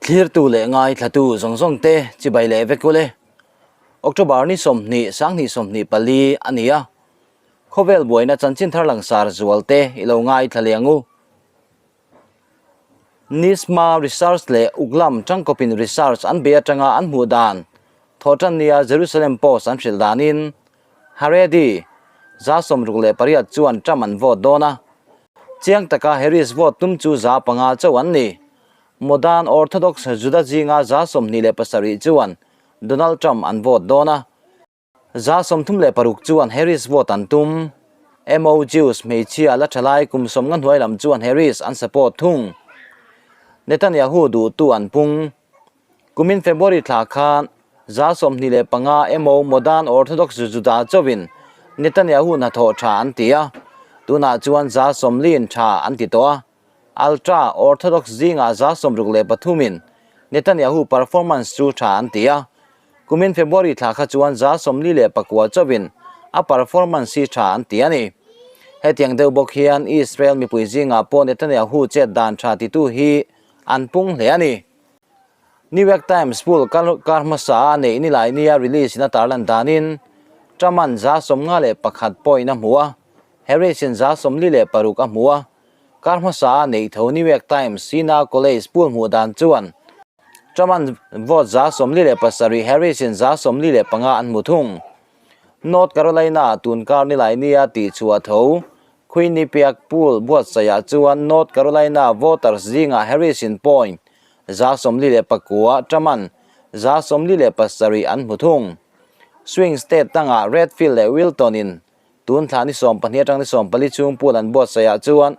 Thlirtu leh ngaithlatu zawng zawng te chibai leh vek ule. October ni 20 2024 a ni a. Khawvel buaina chanchin thar langsar zual te i lo ngaithla leh ang u. Nisma Research leh Uglam tangkawpin research an bei atanga an hmuh dan thawhtan nia Jerusalem Post an hrilh danin Haredi 68 chuan Trump an vote dawn a. Chiang taka Harris vote tum chu 5% chauh an ni. Modern Orthodox Juda zinga 27 chuan Donald Trump an vote dawn a. 36 chuan Harris vote an tum. MO Jews hmeichhia la thalai kum 50 hnuai lam chuan Harris an support thung. Netanyahu duhtu an pung. Kumin February thla khan 25 MO Modern Orthodox Juda chauhin Netanyahu hnathawh tha an ti a, tunah chuan 40 in tha an ti tawh a. Ultra Orthodox zingah 63 in Netanyahu performance chu tha an ti a. Kumin February thla kha chuan 49 chauhin a performance hi tha an ti a ni. Hetiang deuh bawk hian Israel mipui zingah pawh Netanyahu chet dan tha titu hi an pung hle a ni. New York Times poll kar hmasa a neih ni lai nia release in a tarlan danin Trump-a'n 51 point a hmu a, Harris-in 46 a hmu a. Kar hmasa a neih tho New York Times Sina College poll hmuh dan chuan Trump-a'n vote 47, Harris-in 45 an hmu thung. North Carolina tun kar ni lai nia tihchhuah tho Quinnipiac poll buatsaihah chuan North Carolina voters zingah Harris-in point 49, Trump-a'n 47 an hmu thung. Swing state dangah Redfield leh Wilton-in tun thla ni 12 atang ni 14 chhung poll an buatsaihah chuan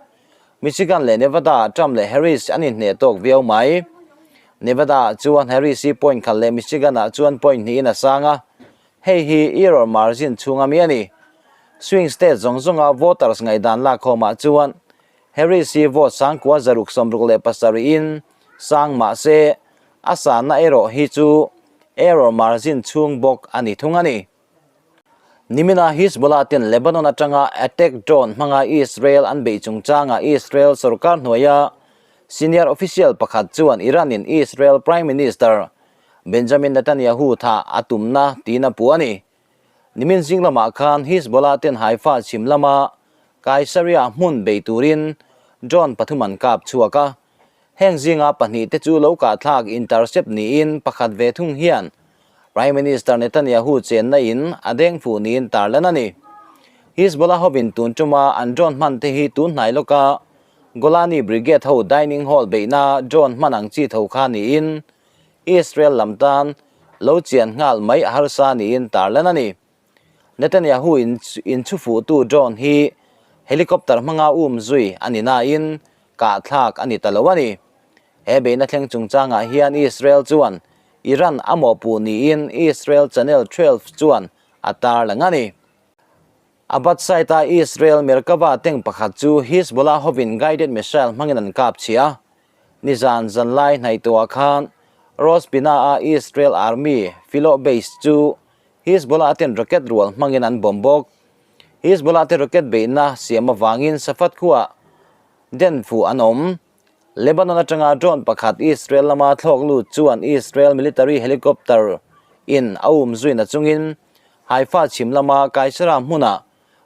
Michigan leh Nevada-ah Trump leh Harris an inhneh tawk viau mai. Nevada-ah chuan Harris hi point 1 leh Michigan-ah chuan point 2 in a sang a, hei hi error margin chhunga mi a ni. Swing state zawng zawnga voters ngaihdan lakkhawmah chuan Harris hi vote 9667 in sang mah se a sanna erawh hi chu error margin chhung bawk a ni thung a ni. Nimina Hezbollah ten Lebanon atanga attack drone hmanga Israel an beih chungchanga Israel sorkar hnuaia senior official pakhat chuan Iran in Israel Prime Minister Benjamin Netanyahu tha a tumna tiin a puh a ni. Nimin zing lamah khan Hezbollah ten Haifa chhim lama Kaisaria hmun bei turin drone pathum an kap chhuak a. Heng zinga pahnih te chu lo kahthlak intercept niin pakhat ve thung hian Prime Minister Netanyahu chenna in a deng fuh niin tarlan a ni. Hezbollah hovin tun tuma an drone hman te hi tun hnai lawka Golani Brigade ho dining hall beihna drone hman ang chi tho kha niin Israel lam tan lo chian nghal mai a harsa niin tarlan a ni. Netanyahu in inchhufuhtu drone hi helicopter hmanga um zui a ni nain kahthlak a ni ta lo a ni. He beihna thleng chungchangah hian Israel chuan Iran a mawhpuh niin Israel Channel 12 chuan a tarlang a ni. Abad site-a Israel Merkava tank pakhat chu Hezbollah hovin guided missile hmangin an kap chhia. Nizan zanlai hnaihtuah khan Rosh Pina-a Israel Army Philo base chu Hezbollah ten rocket rual hmangin an bomb bawk. Hezbollah te rocket beihna siam avangin Safat khuah den fuh an awm. Lebanon atanga drone pakhat Israel lama thlawk lut chuan Israel military helicopter in a um zuina chungin Haifa chhim lama Kaisara hmunah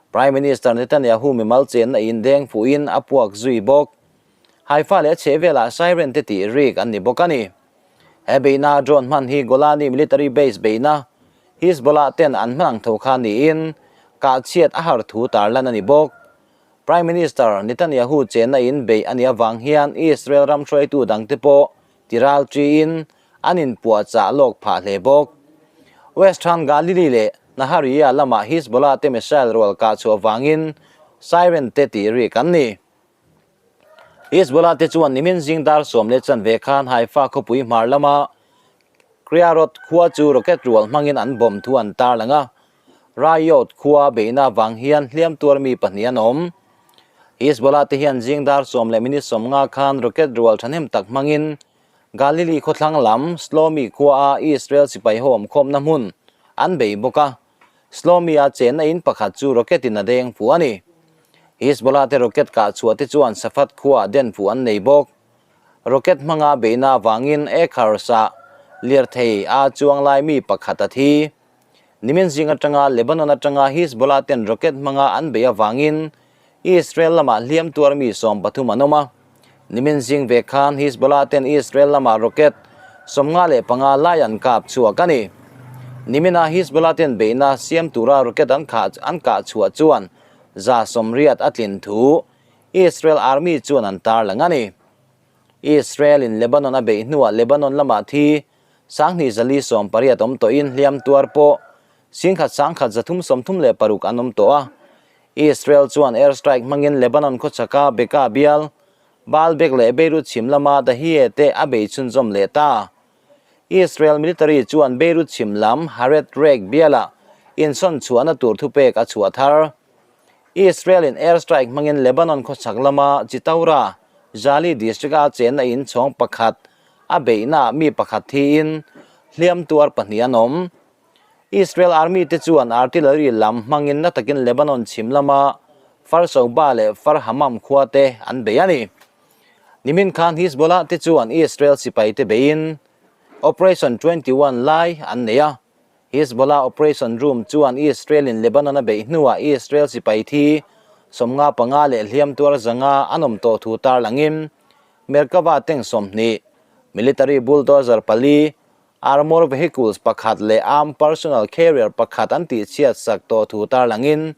Prime Minister Netanyahu mimal chenna in deng fuhin a puak zui bawk. Haifa leh a chhehvelah siren te tih rik an ni bawk a ni. He beihna drone hman hi Golani military base beihna Hezbollah ten an hman ang tho kha niin kahchhiat a har thu tarlan a ni bawk. Prime Minister Netanyahu chenna in beih a nih avang hian Israel ram hruaitu dangte pawh tiral tiin an inpuahchah lawk phah hle bawk. Western Galilee leh Nahariya lamah Hezbollah te missile rual kah chhuah vangin siren te tih rik an ni. Hezbollah te chuan nimin zing dar 10:15 khan Haifa khawpui hmar lama Kriyarot khua chu rocket rual hmangin an bomb thu an tarlang a. Rayot khua beihna vang hian hliam tuar mi pahnih an awm. Hezbollah te hian zing dar 10:50 khan rocket rual thahnem tak hmangin Galilee khawthlang lam Shlomi khua a Israel sipai ho awm khawmna hmun an bei bawk a. Shlomi a chenna in pakhat chu rocket in a deng fuh a ni. Hezbollah te rocket kah chhuah te chuan Safat khua den fuh an nei bawk. Rocket hmanga beihna avangin Acres-ah lirthei a chuang lai mi pakhat a thi. Nimin zing atanga Lebanon atanga Hizbollah ten rocket hmanga an beih avangin Israel lamah hliam tuar mi 13 an awm a. Nimin zing ve khan Hizbollah ten Israel lamah rocket 55 lai an kap chhuak a ni. Nimina Hizbollah ten beihna siam tura rocket an khah an kah chhuah chuan 80 a tlin thu Israel Army chuan an tarlang a ni. Israel in Lebanon a beih hnuah Lebanon lamah thi 2480 awm tawhin hliam tuar pawh 11,336 an awm tawh a. Israel chuan air strike hmangin Lebanon khawchhaka Bekaa bial, Baalbek leh Beirut chhim lama Dahieh te a bei chhunzawm leh ta. Israel military chuan Beirut chhim lam Haret Reik bialah insawn chhuahna tur thupek a chhuah thar. Israel in air strike hmangin Lebanon khawchhak lama Chitaura, Jali district a chenna in chhawng pakhat a beihnaah mi pakhat thiin hliam tuar pahnih an awm. Israel army te chuan artillery lam hmangin na takin Lebanon chhim lama Far Soba leh Far Hamam khua te an bei a ni. Nimin khan Hizbollah te chuan Israel sipai te beiin Operation 21 lai an nei a. Hizbollah Operation Room chuan Israel in Lebanon a beih hnuah Israel sipai thi 55 leh hliam tuar 500 an awm tawh thu tarlangin Merkava tank 20, military bulldozer pali, armour vehicles pakhat leh armed personnel carrier pakhat an tihchhiat sak tawh thu tarlangin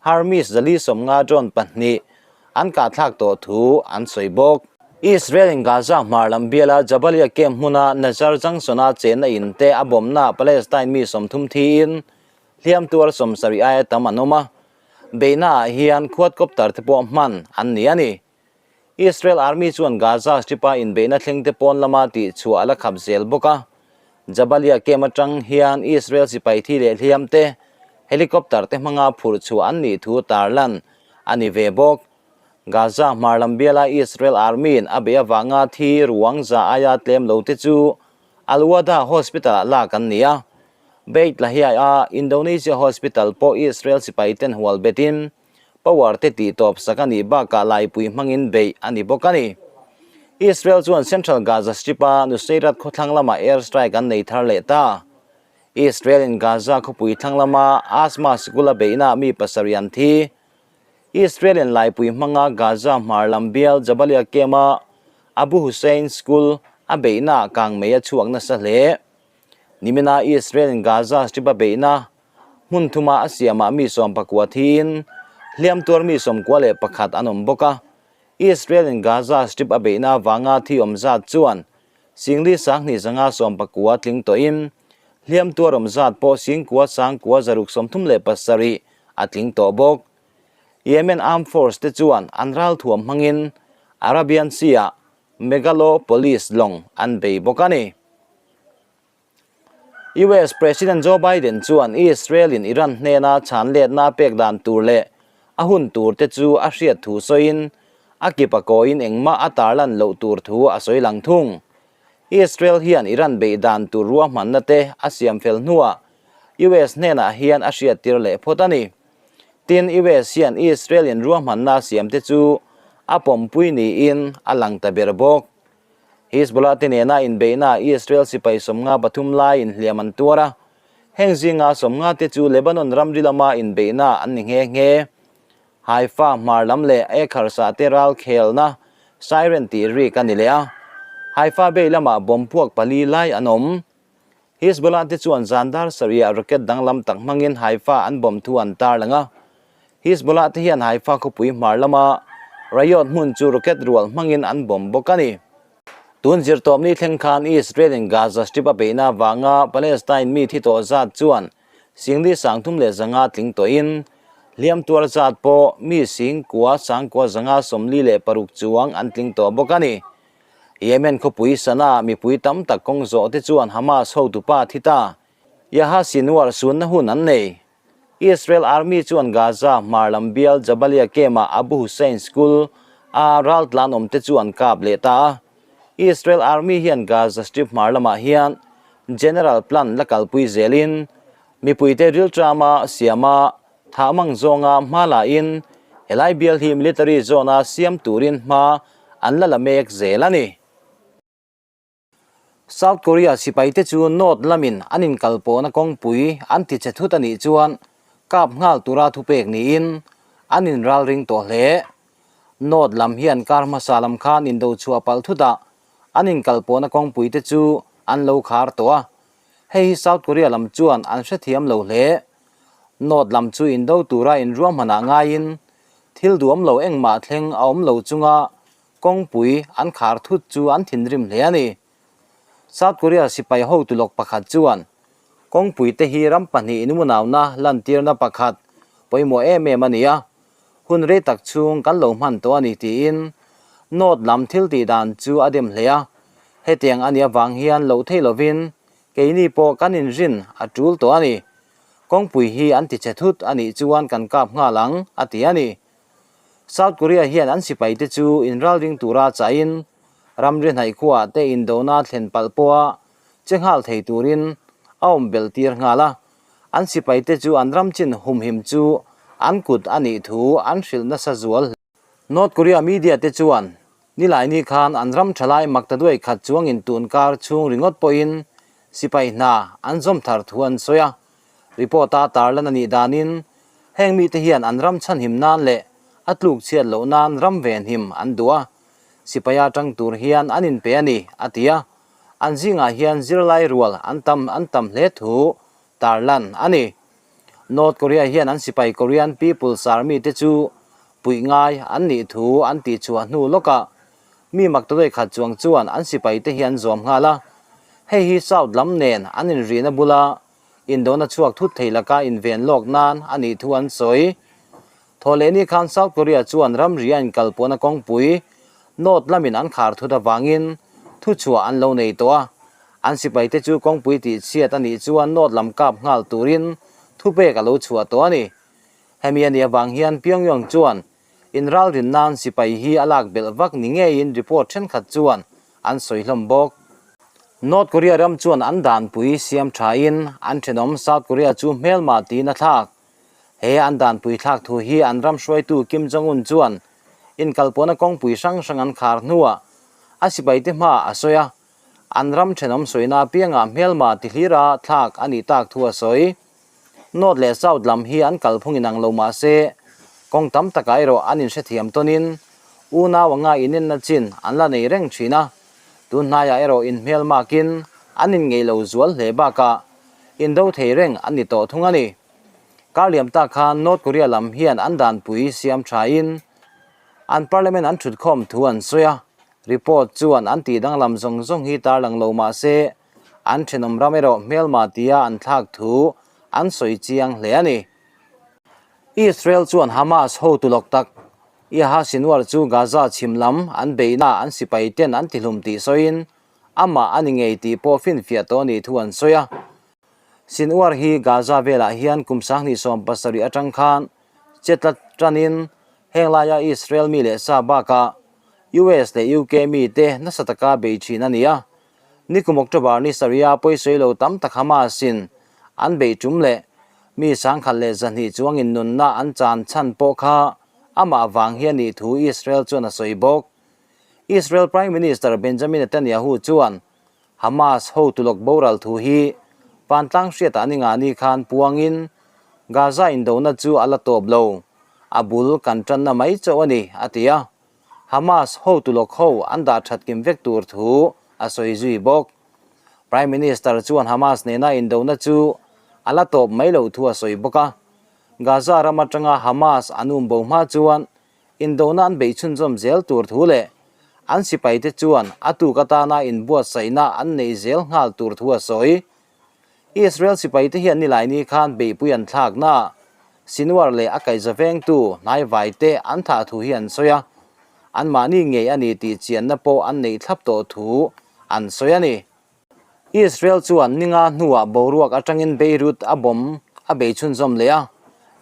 Hermes 450 drone pahnih an kahthlak tawh thu an sawi bawk. Israel in Gaza hmar lam biala Jabalia camp hmuna Nazar Junction-a chenna in te a bawmnaah Palestine mi 30 thiin hliam tuar 70 aia tam an awm a, beihnaah hian quadcopter te pawh hman an ni a ni. Israel Army chuan Gaza Strip-a inbeihna thleng te pawn lama tihchhuah a la khap zel bawk a. Jabalia camp atang hian Israel sipai thi leh hliam te helicopter te hmanga phurh chhuah an nih thu tarlan a ni ve bawk. Gaza hmar lam biala Israel Army-in a bei avanga thi ruang za aia tlem lo te chu Al-Wada Hospital-ah lak an ni a. Beit Lahia-a Indonesia Hospital pawh Israel sipai ten hual betin power te tih tawp sak a nih bakah laipui hmangin beih a ni bawk a ni. Israel chuan Central Gaza Strip-a Nuseirat khawthlang lamah air strike an nei thar leh ta. Israel in Gaza khawpui thlang lama Asma sikul a beihnaah mi pasarih an thi. Israel in laipui hmanga Gaza hmar lam bial Jabalia camp-a Abu Hussein School a beihnaah kangmei a chhuak nasa hle. Nimina Israel in Gaza Strip a beihna hmun thuma a siamah mi 19 thiin hliam tuar mi 91 an awm bawk a. Israel in Gaza Strip a beihna avanga thi awm zat chuan 4,219 tling tawhin hliam tuar awm zat pawh 9,637 a tling tawh bawk. Yemen Armed Force te chuan an ralthuam hmangin Arabian Sea-ah Megalopolis lawng an bei bawk a ni. US President Joe Biden chuan Israel in Iran hnena chhan letna pek dan tur leh a hun tur te chu a hriat thu sawiin a kip a kawiin engmah a tarlan loh tur thu a sawi lang thung. Israel hian Iran beih dan tur ruahmanna te a siam fel hnuah US hnenah hian a hriat tir leh phawt a ni. Tin, US hian Israel in ruahmanna a siam te chu a pawmpui niin a lang ta ber bawk. Hizbollah te nena inbeihna Israel sipai 53 lai inhliam an tuar a, heng zinga 50 te chu Lebanon ramri lama inbeihna an ni nghe nghe. Haifa hmar lam leh Acres-ah te ral khelna siren tih rik a ni leh a, Haifa Bay lamah bomb puak pali lai an awm. Hizbollah te chuan zan dar sarihah rocket danglam tak hmangin Haifa an bomb thu an tarlang a, Hizbollah te hian Haifa khawpui hmar lama Rayot hmun chu rocket rual hmangin an bomb bawk a ni. Tun zirtawpni thleng khan Israel in Gaza Strip a beihna avanga Palestine mi thi tawh zat chuan 4,300 tling tawhin hliam tuar zat pawh mi 9,956 chuang an tling tawh bawk a ni. Yemen khawpui Sanaa mipui tam tak kawng zawh te chuan Hamas hotupa thi ta Yahya Sinwar sunna hun an nei. Israel Army chuan Gaza hmar lam bial Jabalia camp-ah Abu Hussein School a raltlan awm te chu an kap leh ta a. Israel Army hian Gaza Strip hmar lamah hian General Plan la kalpui zelin mipuite rilṭama siama thah mang zawnga hma lahin helai bial hi military zone-a siam turin hma an la la mek zel a ni. South Korea sipaite chu North lamin an inkalpawhna kawngpui an ti che thut a nih chuan kap nghal tura thupek niin an inralring tawh hle. North lam hian kar hmasa lam khan indo chhuah palh thutah an inkalpawhna kawngpuite chu an lo khar tawh a, hei hi South Korea lam chuan an hrethiam lo hle. North lam chu indo tura inruahmanah ngaiin thil duam lo engmah thleng a awm lo chunga kawngpui an khar thut chu an thinrim hle a ni. South Korea sipai hotu lawk pakhat chuan kawngpui te hi ram pahnih inmunauna lantirna pakhat pawimawh em em a ni a, hun rei tak chhung kan lo hman tawh a ni tiin North lam thil tih dan chu a dem hle a, hetiang a nih avang hian loh thei lovin keini pawh kan inrin a tul tawh a ni. Kawngpui hi an ti che thut a nih chuan kan kap nghal ang a ti a ni. South Korea hian an sipaite chu inralring tura chahin ramri hnaih khuaah te indona thlen palh pawha che nghal thei turin a awm belh tir nghal a, an sipaite chu an ram chin humhim chu an kut a nih thu an hrilh nasa zual hle. North Korea media te chuan Nilaini khan an ram thalai maktaduai khat chuangin tun kar chhung ringawt pawhin sipai hna an zawm thar thu an sawi a. Report-a tarlan a nih danin heng mite hian an ram chhanhim nan leh a tluk chhiat loh nan ram venhim an duh a, sipaia tang tur hian an inpe a ni, a ti a. An zingah hian zirlai rual an tam an tam hle thu tarlan a ni. North Korea hian an sipai Korean People's Army te chu puih ngai an nih thu an tihchhuah hnu lawkah mi maktaduai khat chuang chuan an sipai te hi an zawm nghal a. Hei hi South lam nen an inrihna bula indona chhuak thut thei laka inven lawk nan a nih thu an sawi. Thawhlehni khan South Korea chuan ramri a inkalpawhna kawngpui North lamin an khar thut avangin thuchhuah an lo nei tawh a, an sipaite chu kawngpui tihchhiat a nih chuan North lam kap nghal turin thupek a lo chhuah tawh a ni. Hemi a nih avang hian Pyongyang chuan inralrin nan sipai hi a lak belh vak ni ngeiin report thenkhat chuan an sawi hlawm bawk. North Korea ram chuan an danpui siam thain an thenawm South Korea chu hmelmah tiin a thlak. He an danpui thlak thu hi an ram hruaitu Kim Jong-un chuan inkalpawhna kawngpui hrang hrang an khar hnuah a sipaite hmaah a sawi a, an ram thenawm sawina apiangah hmelma tihlira thlak a nih tak thu a sawi. North leh South lam hi an kalphung inang lo mah se, kawng tam takah erawh an inhrethiam tawnin unau anga inenna chin an la nei reng thin a, tun hnaiah erawh inhmelmakin an inngeih lo zual hle bakah indo thei reng an ni tawh thung a ni. Kar liam tak khan North Korea lam hian an danpui siam thain an parliament an thutkhawm thu an sawi a, report chuan an tih danglam zawng zawng hi tarlang lo mah se an thenawm ram erawh hmelma tia an thlak thu an sawi chiang hle a ni. Israel chuan Hamas hotu lawk tak Yahya Sinwar chu Gaza chhim lam an beihna an sipai ten an tihlum tih sawiin amah a ni ngei tih pawh finfiah tawh a nih thu an sawi a. Sinwar hi Gaza velah hian kum 2017 atang khan che tlat tanin heng laia Israel mi leh sa bakah US leh UK mite nasa taka bei thin a ni a. Nikum October ni sarih-a pawisawi lo tam tak Hamas-in an bei tum leh mi 1,200 chuangin nunna an chan chhan pawh kha amah vang hi a nih thu Israel chuan a sawi bawk. Israel Prime Minister Benjamin Netanyahu chuan Hamas hotu lawk boral thu hi vantlang hriatah ni nga ni khan puangin Gaza indona chu a la tawp lo, a bul kan tanna mai chauh a ni, a ti a. Hamas hotu lawk ho an dah that kim vek tur thu a sawi zui bawk. Prime Minister chuan Hamas nena indona chu a la tawp mai loh thu a sawi bawk a. Gaza ram atanga Hamas an um bo hma chuan Indona an beih chhunzawm zel tur thu leh an sipaite chuan a tuk atana inbuatsaihna an neih zel nghal tur thu a sawi. Israel sipaite hian nilaini khan beihpui an thlakna Sinwar leh a kaihza vengtu hnaivaite an thah thu hi an sawi a, anmahni ngei a ni tih chianna pawh an neih thlap tawh thu an sawi a ni. Israel chuan ninga hnuah boruak atangin Beirut a bomb a bei chhunzawm leh a,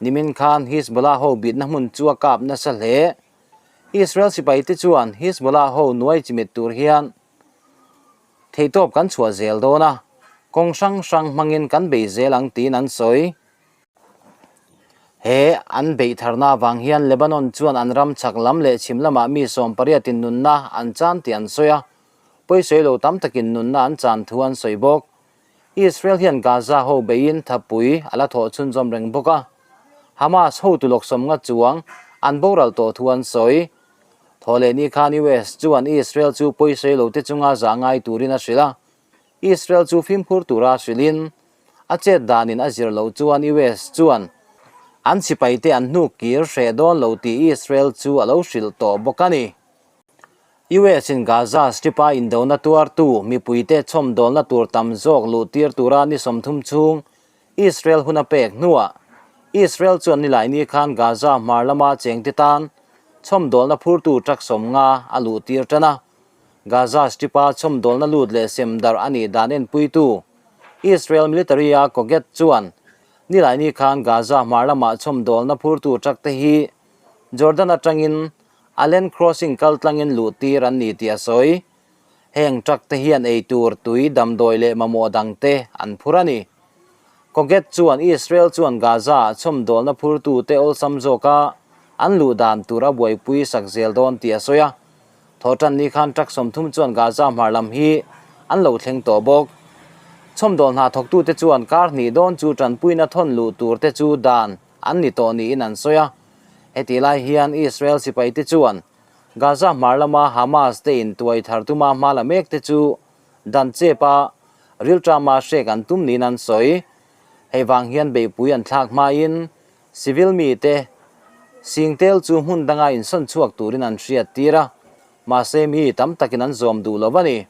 nimin khan Hizbollah ho bitna hmun chu a kap nasa hle. Israel sipaite chuan Hizbollah ho nuai chimit tur hian theihtawp kan chhuah zel dawn a, kawng hrang hrang hmangin kan bei zel ang tiin an sawi. He an beih tharna avang hian Lebanon chuan an ram chhak lam leh chhim lamah mi 18 in nunna an chan tih an sawi a. Pawisawi lo tam takin nunna an chan thu an sawi bawk. Israel hian Gaza ho beiin thapui a la thawh chhunzawm reng bawk a, Hamas hotu lawksawmnga chuang an boral tawh thu an sawi. Thawhlehni khan US chuan Israel chu pawisawi lo te chunga zah ngai turin a hrilh a, Israel chu fimkhur tura hrilhin a chet danin a zir loh chuan US chuan an sipaite an hnuk kir hreh dawn lo tih Israel chu a lo hrilh tawh bawk a ni. US in Gaza Strip-a indona tuartu mipuite chhawmdawlna tur tam zawk luh tir tura ni 30 chhung Israel hun a pek hnuah Israel chuan nilaini khan Gaza hmar lama chengte tan chhawmdawlna phurtu truck 50 a luh tir tan a. Gaza Strip-a chhawmdawlna lut leh sem darh a nih dan enpuitu Israel military-a Koget chuan nilaini khan Gaza hmar lama chhawmdawlna phurtu truck te hi Jordan atangin A land crossing kal tlangin luh tir an ni tih a sawi. Heng truck te hian ei tur, tui, damdawi leh mamawh dang te an phur a ni. Koget chuan Israel chuan Gaza-ah chhawmdawlna phurtu te awlsam zawka an luh dan tur a buaipui sak zel dawn tih a sawi a. Thawhtan ni khan truck 30 chuan Gaza hmar lam hi an lo thleng tawh bawk. Chhawmdawl hna thawktute chuan kar hnih dawn chu tanpuina thawn luh tur te chu dan an ni tawh niin an sawi a. Hetih lai hian Israel sipaite chuan Gaza hmar lama Hamas te intuai thar tuma hma la mek te chu dan chep a, rilṭama hrek an tum niin an sawi. Hei vang hian beihpui an thlak hmain civil mite singtel chu hmun danga insawn chhuak turin an hriat tir a, mahse mi tam takin an zawm duh lo a ni.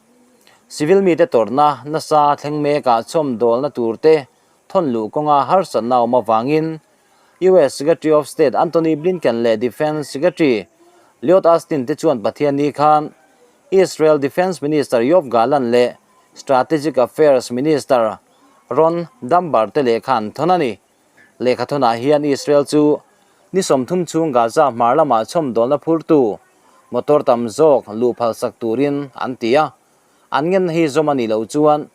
Civil mite tawrhna nasa thleng mekah chhawmdawlna turte thawn luh kawnga harsatna awm avangin US Secretary of State Antony Blinken leh Defence Secretary Lloyd Austin te chuan Pathianni khan Israel Defence Minister Yoav Gallant leh Strategic Affairs Minister Ron Dambar te lehkha an thawn a ni. Lehkha thawnah hian Israel chu ni 30 chhung Gaza hmar lamah chhawmdawlna phurtu motor tam zawk luh phalsak turin an ti a. An ngenna hi zawm a nih loh chuan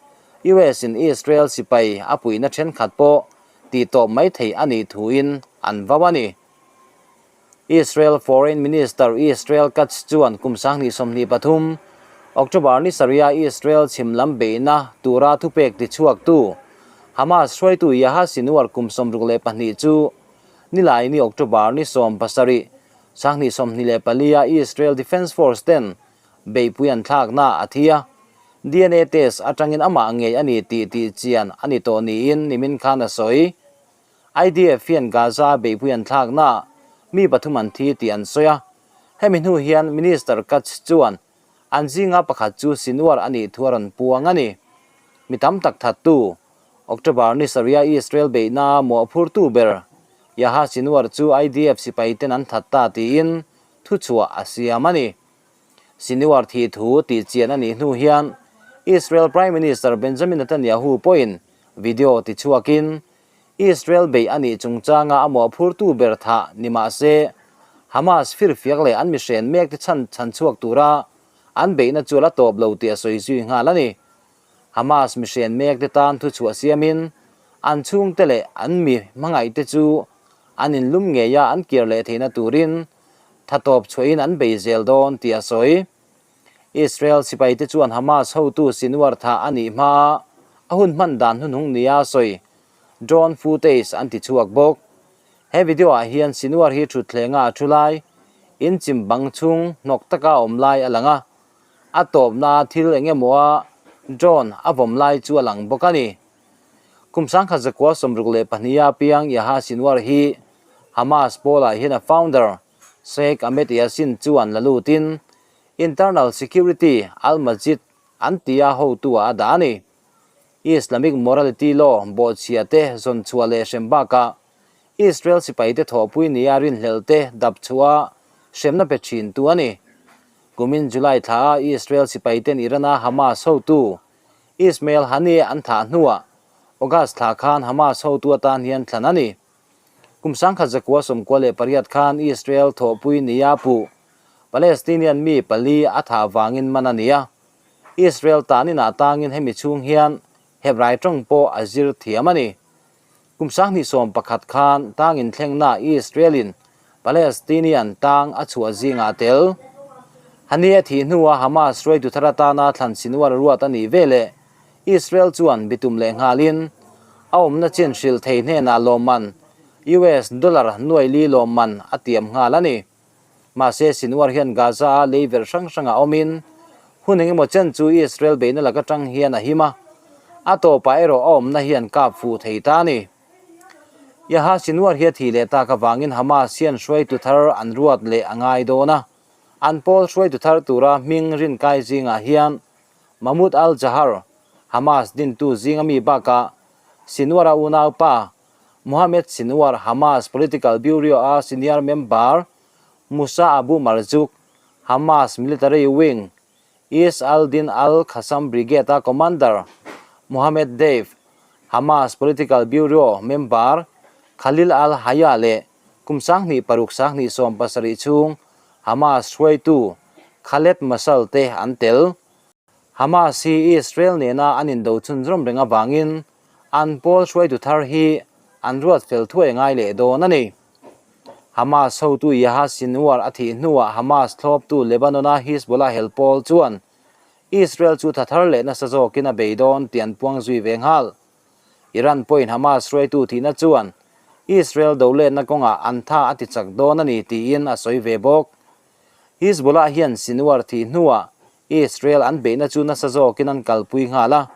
US in Israel sipai a puihna thenkhat pawh tih tawp mai thei a nih thuin an vau a ni. Israel Foreign Minister Israel Katz chuan kum 2023 October ni sarih-a Israel chhim lam beihna tura thupek tichhuaktu Hamas hruaitu Yahya Sinwar kum 62 chu nilaini October ni 17, 2024-a Israel Defence Force ten beihpui an thlakna a thi a, DNA test atangin amah ngei a ni tih tih chian a ni tawh niin nimin khan a sawi. IDF hian Gaza beihpui an thlaknaah mi pathum an thi tih an sawi a, hemi hnu hian Minister Katz chuan an zinga pakhat chu Sinwar a nih thu a rawn puang a ni. Mi tam tak thattu, October ni sarih-a Israel beihna mawhphurtu ber Yahya Sinwar chu IDF sipaiten an that ta tiin thuchhuah a siam a ni. Sinwar thih thu tih chian a nih hnu hian Israel Prime Minister Benjamin Netanyahu pawhin video tichhuakin Israel beih a nih chungchanga a mawhphurtu ber thah ni mah se Hamas firfiak leh an mihren mek te chhan chhanchhuak tura an beihna chu a la tawp lo tih a sawi zui nghal a ni. Hamas mihren mek te tan thuchhuah siamin an chhungte leh an mi hmangaihte chu an inlum ngeia an kir leh theihna turin tha tawp chhuahin an bei zel dawn tih a sawi. Israel sipaite chuan Hamas hotu Sinwar thah a nih hmaa a hun hman dan hnuhnung nia a sawi drone footage an ti chhuak bawk. He video ah hian Sinwar hi thutthlengah a thu lai, in chim bang chhung hnawk taka a awm lai a lang a, a tawpna thil eng emaw a drone a vawm lai chu a lang bawk a ni. Kum 1962-a piang Yahya Sinwar hi Hamas pawlah hian a founder Sheikh Ahmed Yassin chuan la lutin Internal Security Al-Majid an tia hotu-ah a dah a ni. Islamic morality law bawhchhia te zawn chhuah leh hrem bakah Israel sipaite thawhpui nia rinhlelh te dap chhuah hremna pe thin tu a ni. Kumin July thla a Israel sipaiten Iran-a Hamas hotu Ismail Haniyeh an thah hnuah August thla khan Hamas hotu atan hian thlan a ni. Kum 1998 khan Israel thawhpui nia puh Palestinian mi pali a thah vangin man a ni a. Israel tanin ah tangin hemi chhung hian Hebrai tawng pawh a zir thiam a ni. Kum 2011 khan tangin thlengna Israel-in Palestinian tang a chhuah zingah a tel. Haniyeh a thih hnua Hamas hruaitu thar atana thlan Sinwar ruat a nih veleh Israel chuan bitum leh nghalin a awmna chin hrilh thei hnenah lawmman US dollar nuai li lawmman a tiam nghal a ni. Mahse Sinwar hian Gaza-a leiverh hrang hrangah awmin hun engemaw chen chu Israel beihna lak atang hian a him a, a tawpah erawh a awmna hian kap fuh thei ta a ni. Yahya Sinwar hi a thih leh tak avangin Hamas hian hruaitu thar an ruat leh a ngai dawn a, an pawl hruaitu thar tura hming rinkai zingah hian Mahmoud al-Zahar, Hamas dintu zinga mi bakah Sinwar-a unaupa Mohammed Sinwar, Hamas Political Bureau-a senior member Musa Abu Marzouk, Hamas military wing Izz al-Din al-Qassam Brigade-a commander Mohammed Deif, Hamas Political Bureau member Khalil al-Hayya leh kum 26 2017 chhung Hamas hruaitu Khaled Mashal te an tel. Hamas hi Israel nena an indo chhunzawm reng avangin an pawl hruaitu thar hi an ruat fel thuai ngai leh dawn a ni. Hamas hotu Yahya Sinwar a thih hnuah Hamas thlawptu Lebanon-a Hizbollah hel pawl chuan Israel chu tha thar leh nasa zawkin a bei dawn tih an puang zui ve nghal. Iran pawhin Hamas hruaitu thihna chuan Israel doletna kawngah an tha a ti chak dawn a ni tiin a sawi ve bawk. Hizbollah hian Sinwar thih hnuah Israel an beihna chu nasa zawkin an kalpui nghal a,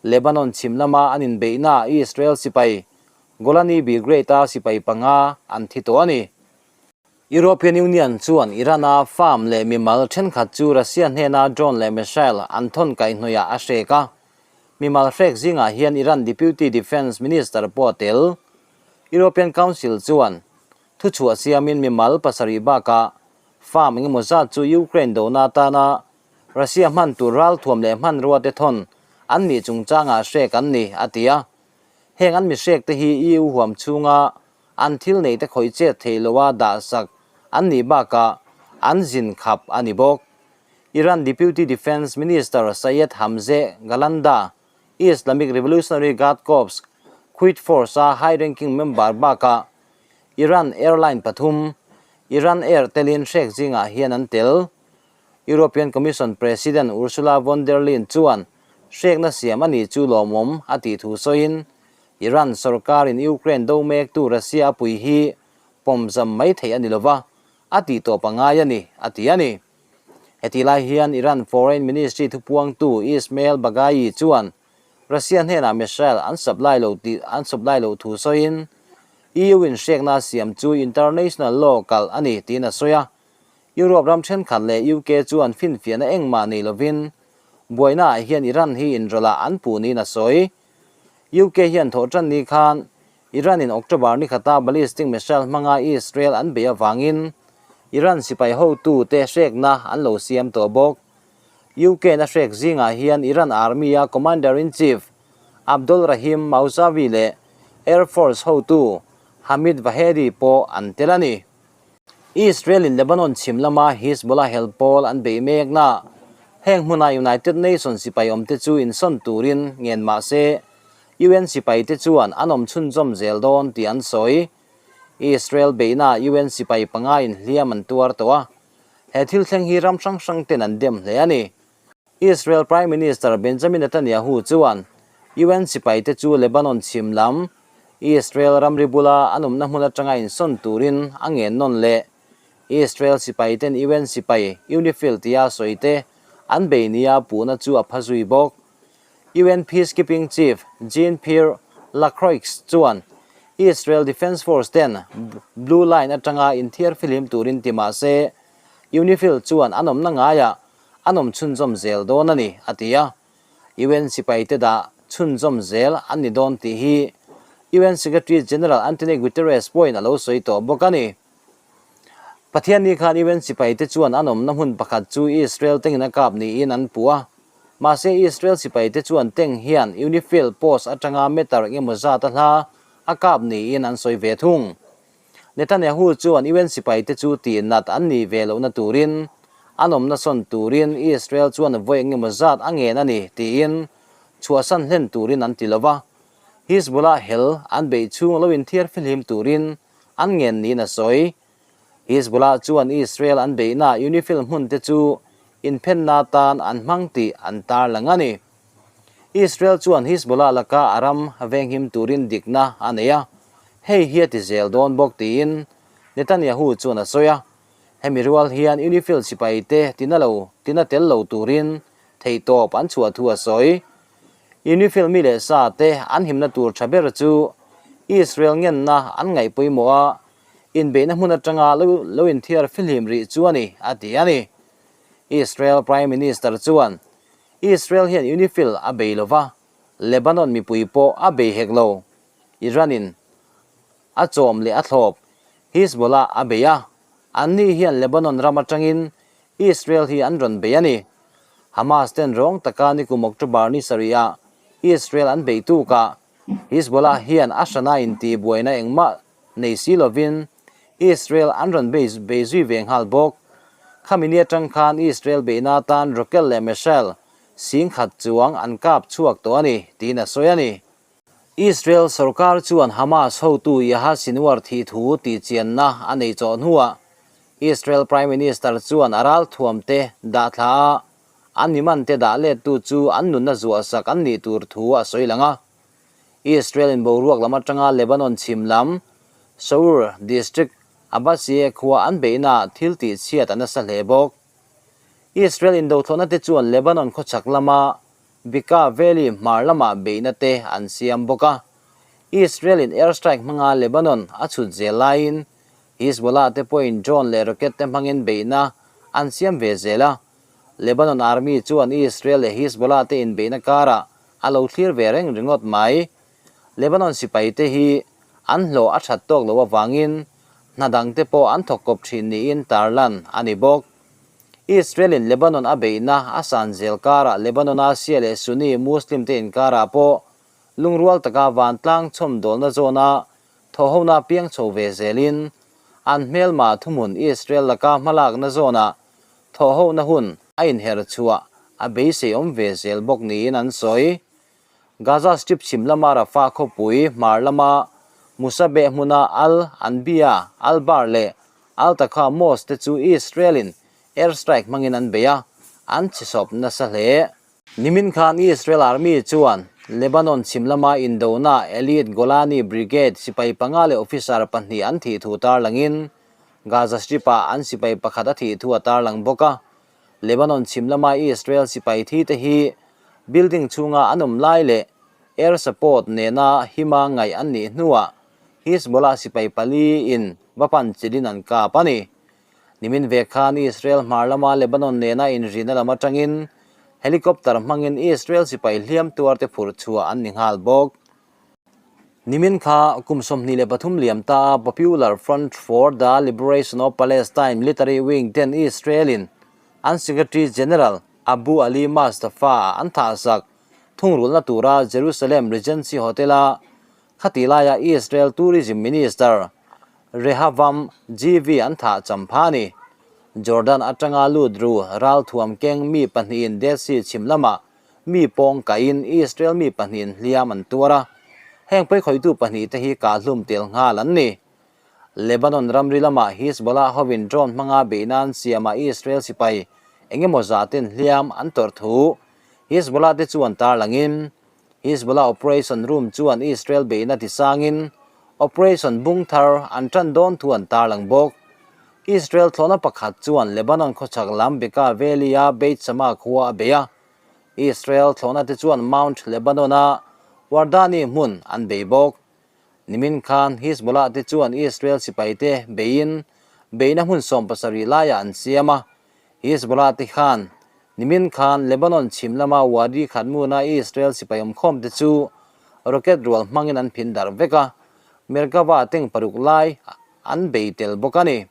Lebanon chhim lama an inbeihnaah Israel sipai Golani Brigade-a sipai panga an thi tawh a ni. European Union chuan Iran-a farm leh mimal thenkhat chu Russia hnena drone leh missile an thawn kaihhnawihah a hrek a, mimal hrek zingah hian Iran Deputy Defence Minister pawh a tel. European Council chuan thuchhuah siamin mimal pasarih bakah farm engemaw zat chu Ukraine dona atana Russia hman tur ralthuam leh hmanrua te thawn an nih chungchangah hrek an ni, a ti a. Heng an mihrek te hi EU huam chhunga an thil nei te khawih chet thei loa dahsak an nih bakah an zin khap a ni bawk. Iran Deputy Defence Minister Sayed Hamzeh Galanda, Islamic Revolutionary Guard Corps Quds Force-a high-ranking member bakah Iran airline pathum, Iran Air telin hrek zingah hian an tel. European Commission President Ursula von der Leyen chuan hrekna siam a nih chu lawmawm a tih thu sawiin, Iran sorkarin Ukraine do mektu Russia a pui hi pawmzam mai theih a ni lova, a tih tawp a ngai a ni, a ti a ni. Hetih lai hian Iran Foreign Ministry thupuangtu Ismail Baghaei chuan Russia hnenah missile an supply lo tih an supply loh thu sawiin, EU in hrekna a siam chu international law kalh a ni tiin a sawi a. Europe ram thenkhat leh UK chuan finfiahna engmah nei lovin buainaah hian Iran hi inrawlh ah an puh niin a sawi. UK hian thawhtan ni khan Iran in October ni khata ballistic missile hmanga Israel an bei avangin Iran sipai hotu te hrekna an lo siam tawh bawk. UK na hrek zingah hian Iran Army-a Commander-in-Chief Abdolrahim Mousavi leh Air Force hotu Hamid Vahedi pawh an tel a ni. Israel-in Lebanon chhim lama Hezbollah hel pawl an beih mekna heng hmuna United Nations sipai awmte chu insawn turin ngen mah se UN sipaite chuan an awm chhunzawm zel dawn tih an sawi. Israel beihnaah UN sipai panga inhliam an tuar tawh a, he thil thleng hi ram hrang hrang ten an dem hle a ni. Israel Prime Minister Benjamin Netanyahu chuan UN sipaite chu Lebanon chhim lam Israel ramri bula an awmna hmun atanga insawn turin a ngen nawn leh. Israel sipaiten UN sipai UNIFIL tia sawite an bei nia puhna chu a pha zui bawk. UN Peacekeeping Chief Jean-Pierre Lacroix chuan Israel Defence Force ten Blue Line atanga inthiar fihlim turin ti mah se UNIFIL chuan an awmna ngaiah an awm chhunzawm zel dawn a ni, a ti a. UN sipaite dah chhunzawm zel an ni dawn tih hi UN Secretary General Antonio Guterres pawhin a lo sawi tawh bawk a ni. Pathianni khan UN sipaite chuan an awmna hmun pakhat chu Israel tengin a kap niin an puh a. Mahse Israel sipaite chuan teng hian UNIFIL post atanga meter engemaw zat a hla a kap niin an sawi ve thung. Netanyahu chuan UN sipaite chu tih nat an nih ve lohna turin an awmna sawn turin Israel chuan vawi engemaw zat a ngen a ni tiin chhuahsan hlen turin an ti lo va, Hizbollah hel an beih chhung lo inthiar fihlim turin an ngen niin a sawi. Hizbollah chuan Israel an beihna UNIFIL hmun te chu Inphenna atan an hmang tih an tarlang a ni. Israel chuan Hizbollah laka a ram venghim turin dikna a nei a, hei hi a ti zel dawn bawk tiin Netanyahu chuan a sawi a. Hemi rual hian UNIFIL sipaite tina lo tina tel lo turin theihtawp an chhuah thu a sawi. UNIFIL mi leh sa te an himna tur tha ber chu Israel ngenna an ngaih pawimawh a, inbeihna hmun atanga lo inthiar fihlim rih chu a ni, a ti a ni. Israel Prime Minister chuan Israel hian UNIFIL a bei lo va, Lebanon mipui pawh a bei hek lo. Iran-in a chawm leh a thlawp Hizbollah a bei a, anni hian Lebanon ram atangin Israel hi an rawn bei a ni. Hamas ten rawng taka nikum October ni sarihah Israel an bei tukah Hizbollah hian a hrana intihbuaina engmah nei si lovin Israel an rawn bei bei zui ve nghal bawk. Khami ni atang khan Israel beihna atan rocket leh missile singkhat chuang an kap chhuak tawh a ni, tiin a sawi a ni. Israel sorkar chuan Hamas hotu Yahya Sinwar thih thu tihchianna a nei chawh hnuah Israel Prime Minister chuan a ralthuam te dah thla a, an miman te dah lettu chu an nunna zuahsak an nih tur thu a sawi lang a. Israel in boruak lam atanga Lebanon chhim lam Sour district Abbasiyeh khua an beihnaah thil tihchhiat a nasa hle bawk. Israel indothlawhna te chuan Lebanon khawchhak lama Bekaa Valley hmar lamah beihna te an siam bawk a. Israel in air strike hmanga Lebanon a chhut zel laiin Hizbollah te pawhin drone leh rocket te hmangin beihna an siam ve zel a. Lebanon army chuan Israel leh Hizbollah te inbeihna karah a lo thlir ve reng ringawt mai. Lebanon sipai te hi an hlawh a that tawk loh avangin hna dang te pawh an thawk kawp thin niin tarlan a ni bawk. Israel-in Lebanon a beihna a san zel karah Lebanon-a Shia leh Sunni Muslim te inkarah pawh lungrual taka vantlang chhawmdawlna zawna thawhhona piang chho ve zelin an hmelma thuhmun Israel laka hmalakna zawnah thawhhona hun a inher chhuah a beisei awm ve zel bawk niin an sawi. Gaza Strip chhim lama Rafah khawpui hmar lama Musabeh hmuna Al Anbiya, Al Bar leh Al Taqha Mosque te chu Israel-in air strike hmangin an bei a, an chhisawp nasa hle. Nimin khan Israel Army chuan Lebanon chhim lama indona elite Golani Brigade sipai panga leh officer pahnih an thih thu tarlangin Gaza Strip-ah an sipai pakhat a thih thu a tarlang bawk a. Lebanon chhim lama Israel sipai thi te hi building chhunga an awm lai leh air support nena hima ngaih an nih hnuah Hizbollah sipai pali in va pan chilin an kap a ni. Nimin ve khan Israel hmar lama Lebanon nena inrina lam atangin helicopter hmangin Israel sipai hliam tuar te phurh chhuah an ni nghal bawk. Nimin kha kum 23 liam ta a Popular Front for the Liberation of Palestine military wing ten Israel in an Secretary General Abu Ali Mustafa an thahsak thungrulhna tura Jerusalem Regency Hotel a khatih laia Israel Tourism Minister Rehavam Zeevi an thah champha a ni. Jordan atanga lut ru ralthuam keng mi pahnihin Dead Sea chhim lamah mi pawng kaihin Israel mi pahnihin hliam an tuar a, heng pawikhawihtu pahnihte hi kahhlum tel nghal an ni. Lebanon ramri lamah Hizbollah hovin drone hmanga beihna an siamah Israel sipai eng emaw zahten hliam an tawrh thu Hizbollah te chuan tarlangin Hizbollah operation room chuan Israel beihna tisangin operation bung thar an tan dawn thu an tarlang bawk. Israel thlawhna pakhat chuan Lebanon khawchhak lam Bekaa Valley-a Beit Sama khua a bei a. Israel thlawhna te chuan Mount Lebanon-a Wardani hmun an bei bawk. Nimin khan Hizbollah te chuan Israel sipaite beiin beihna hmun 70 laiah an siam a. Hizbollah te khan nimin khan Lebanon chhim lama Wadi Khatmuna Israel sipai awmkhawm te chu rocket rual hmangin an phin darh vek a, Merkava tank paruk lai an bei tel bawk a ni.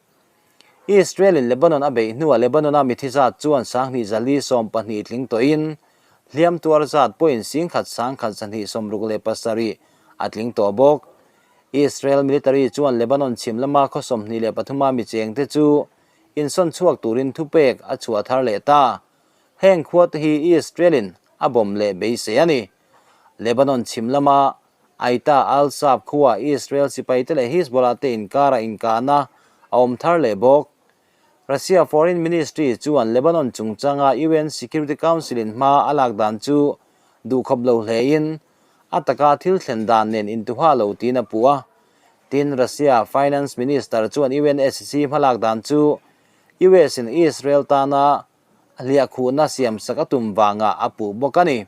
Israel in Lebanon a beih hnuah Lebanon-a mithi zat chuan 2412 tling tawhin hliam tuar zat pawhin 10,167 a tling tawh bawk. Israel military chuan Lebanon chhim lama khaw 23 a mi chengte chu insawn chhuak turin thupek a chhuah thar leh ta. Heng khua te hi Israel in a bomb leh beisei a ni. Lebanon chhim lama Aita al-Shaab khua Israel sipaite leh Hizbollah te inkara inkahna a awm thar leh bawk. Russia Foreign Ministry chuan Lebanon chungchanga UN Security Council-in hma a lak dan chu duhkhawp lo hlein a taka thil thlen dan nen intuha lo tiin a puh a. Tin, Russia Finance Minister chuan UNSC hmalak dan chu US-in Israel tana hliahkhuhna siamsak a tum vangah a puh bawk a ni.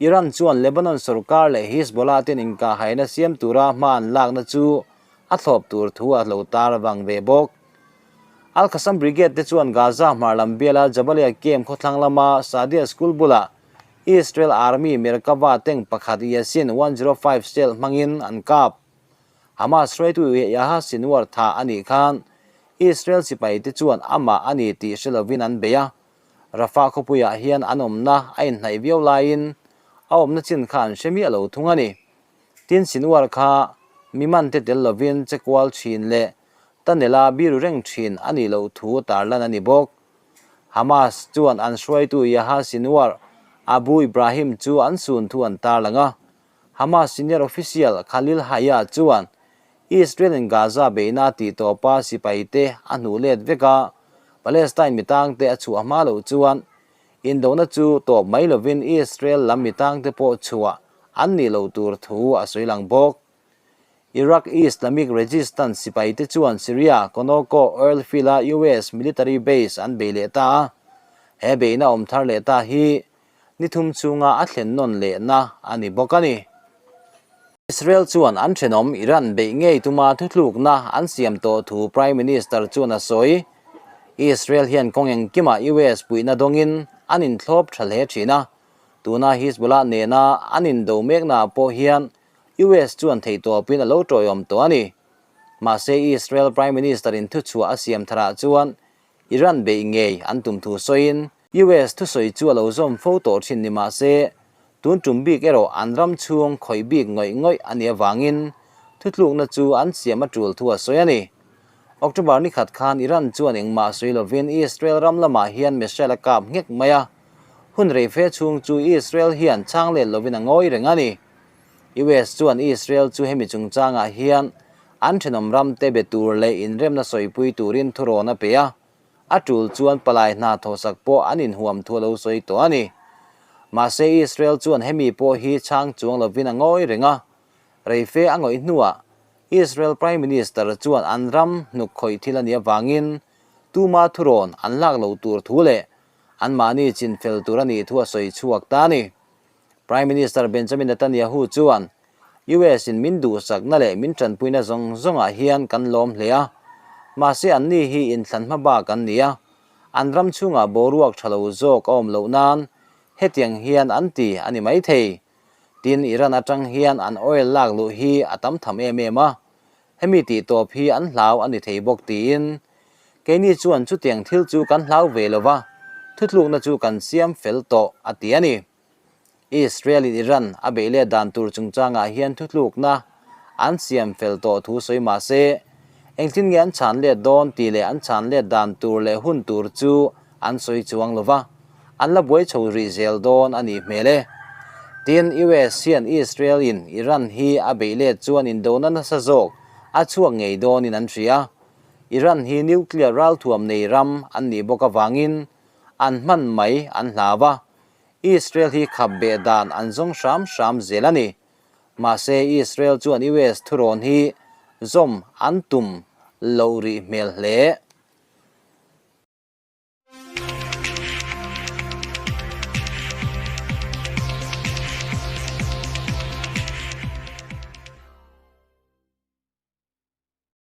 Iran chuan Lebanon sorkar leh Hezbollah ten inkahhaina siam tura hma an lakna chu a thlawp tur thu a lo tar vang ve bawk. Al-Qassam Brigade te chuan Gaza hmar lam biala Jabalia camp khawthlang lama Saadia School bulah Israel Army Merkava tank pakhat Yasin 105 shell hmangin an kap. Hamas hruaitu Yahya Sinwar tha a nih khan Israel sipai te chuan amah a ni tih hre lovin an bei a, Rafah khawpuiah hian an awmna a inhnaih viau laiin a awmna chin kha an hre miah lo thung a ni. Tin, Sinwar kha mi mante tel lovin che kual thin leh tunnel-a biru reng thin a nih loh thu tarlan a ni bawk. Hamas chuan an hruaitu Yahya Sinwar Abu Ibrahim chu an sun thu an tarlang a. Hamas senior official Khalil Hayya chuan Israel-in Gaza beihna tih tawpa sipaite a hnuh let vek a, Palestine mitangte a chhuah hma loh chuan indona chu tawp mai lovin Israel lam mitangte pawh chhuah an nih loh tur thu a sawi lang bawk. Iraq Islamic Resistance sipaite chuan Syria Conoco oil field-a US military base an bei leh ta a, he beihna awm thar leh ta hi ni thum chhunga a thlen nawn lehna a ni bawk a ni. Israel chuan an thenawm Iran beih ngei tuma thuthlukna an siam tawh thu Prime Minister chuan a sawi. Israel hian kawng engkimah US puihna dawngin an inthlawp tha hle thin a, tuna Hezbollah nena an indo meknaah pawh hian US chuan theihtawpin a lo tawiawm tawh a ni. Mahse Israel Prime Minister-in thuchhuah a siam tharah chuan Iran beih ngei an tum thu sawiin, US thusawi chu a lo zawm fo tawh thin ni mah se, tun tum bik erawh an ram chhung khawih bik ngawih ngawih a nih avangin thutlukna chu an siam a tul thu a sawi a ni. October ni khat khan Iran chuan engmah sawi lovin Israel ram lamah hian missile a kap nghek mai a, hun rei fe chhung chu Israel hian chhang let lovin a ngawi reng a ni. US chuan Israel chu hemi chungchangah hian an thenawm ramte be tur leh inremna sawipui turin thurawn a pe a, a tul chuan palai hna thawhsak pawh an inhuam thu a lo sawi tawh a ni. Mahse Israel chuan hemi pawh hi chhang chuang lovin a ngawi reng a, reife a ngawih hnuah Israel Prime Minister chuan an ram hnuk khawih thil a nih avangin tuma thurawn an lak loh tur thu leh anmahni chinfel tur a nih thu a sawi chhuak ta a ni. Prime Minister Benjamin Netanyahu chuan, US in min duhsakna leh min tanpuina zawng zawngah hian kan lawm hle a, mahse anni hi inthlan hma bak an ni a, an ram chhungah boruak tha lo zawk a awm loh nan hetiang hian an ti a ni maithei. Tin, Iran atang hian an oil lak luh hi a tam tham em em a, hemi tih tawp hi an hlau a ni thei bawk tiin keini chuan chutiang thil chu kan hlau ve lo va, thutlukna chu kan siam fel tawh a ti a ni. Israel in Iran a beih leh dan tur chungchangah hian thutlukna an siam fel tawh thu sawi mah se, engtin nge an chhan let dawn tih leh an chhan let dan tur leh hun tur chu an sawi chuang lo va, an la buai chho rih zel dawn a nih hmel e. Tin, US hian Israel in Iran hi a beih let chuan indona nasa zawk a chhuak ngei dawnin an hria. Iran hi nuclear ralthuam nei ram an nih bawk avangin an hman mai an hlau a, Israel hi khap beh dan an zawng hram hram zel a ni. Mahse Israel chuan US thurawn hi zawm an tum loh rih hmel hle.